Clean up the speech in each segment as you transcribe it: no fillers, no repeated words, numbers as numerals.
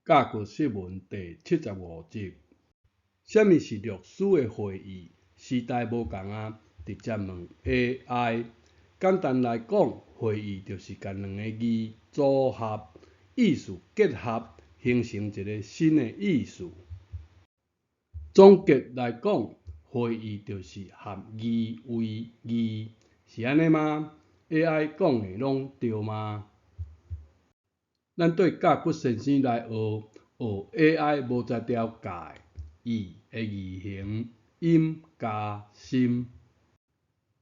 甲骨釋文第75集。啥物是律師的會意？時代無仝啊，直接問 AI。簡單來講，會意就是共兩个字組合，意思結合，形成一个新的意思。總結來講，會意就是合字為義，是按呢嗎？AI 講的攏對嗎？咱綴甲骨先生來學，學 AI 無才調教的意的字形，音加心。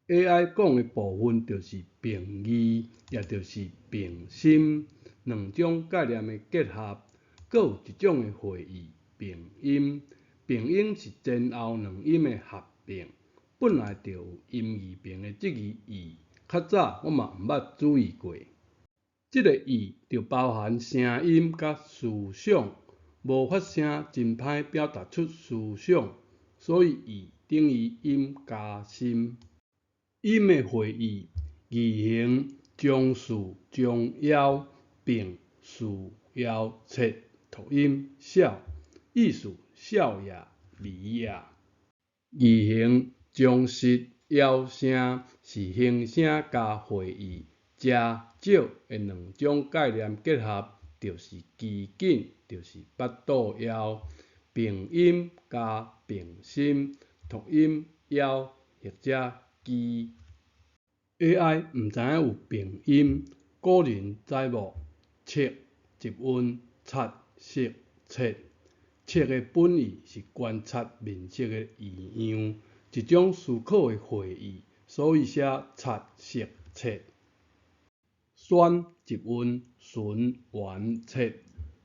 AI 講的部分就是並義，也就是並心，兩種概念的結合，閣有一種的會意並音。並音是前後兩音的合併，本來就有音字旁的這字意，較早我嘛毋捌注意過。這个意就包含聲音佮思想，無發聲真歹表達出思想，所以意等於音加心。音的會意，字形將事將枵，並事枵切讀音痟，意思痟也離也。字形將實枵聲是形聲加會意，誠少的兩種概念結合，就是機緊，就是腹肚枵。並音加並心，讀音枵或者飢。AI 毋知影有並音，古人知無？測一韻察色切，測的本意是觀察面色的異樣，一種思考的會意，所以寫察色切。宣一韻循環切，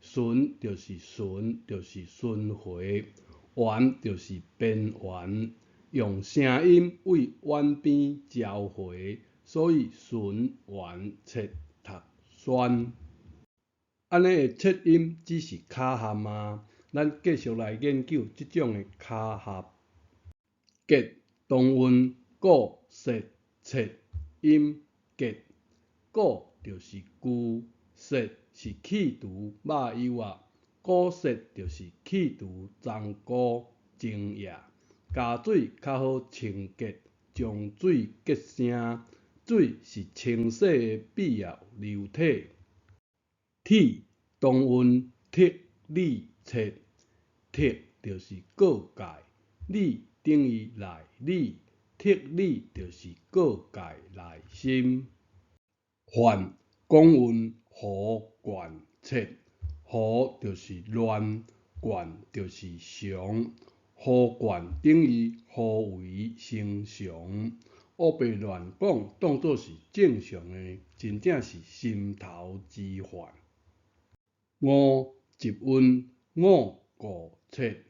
循就是循，就是巡迴，環就是邊緣，用聲音對遠邊召回，所以循環切讀宣。按呢的切音只是卡合嗎？咱繼續來研究這種的卡合。結同韻古說切音結，古就是舊，說是去除肉幼仔，古說就是去除髒污精液，加水較好清潔，將水結聲，水是清洗的必要流體。鐵同韻剔理切，剔就是告誡，理等於內裡，剔理就是告誡內心。範講韻胡慣切，胡就是亂，慣就是常，胡慣等於胡為成常，烏白亂講當做是正常的，真正是心頭之患。五一韻五顧切，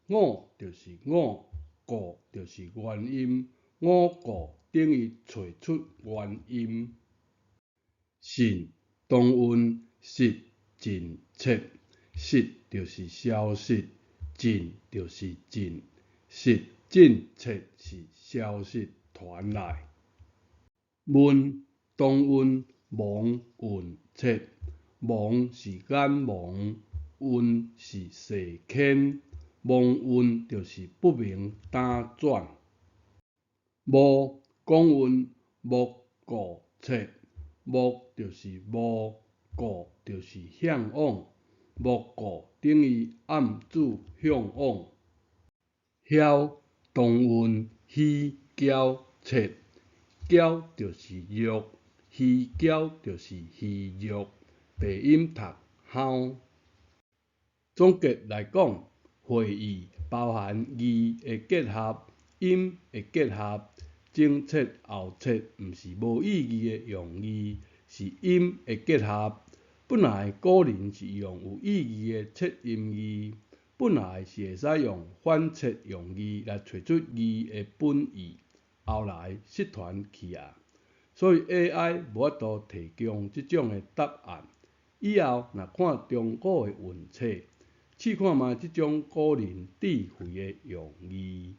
五就是五，顧就是原音，五顧等於揣出原音。信同韻失盡切，失就是消失，盡就是盡，失盡切是消息傳來。問同韻盲韻切，盲是眼盲，韻是細牽，盲韻就是不明膽轉。無講韻木顧切，目就是目，顧就是向往，目顧等於暗自向往。囂同韻虛驕切，驕就是弱，虛驕就是虛弱，白音讀囂。總結來講，會意包含字的結合、音的結合，前切後切毋是無意義的用字，是音的結合。本來古人是用有意義的切音字，本來是會使用反切用字來揣出字的本意，後來失傳去啊。所以 AI 無法度提供這種的答案。以後若看中古的韻冊，試看覓這種古人智慧的用字。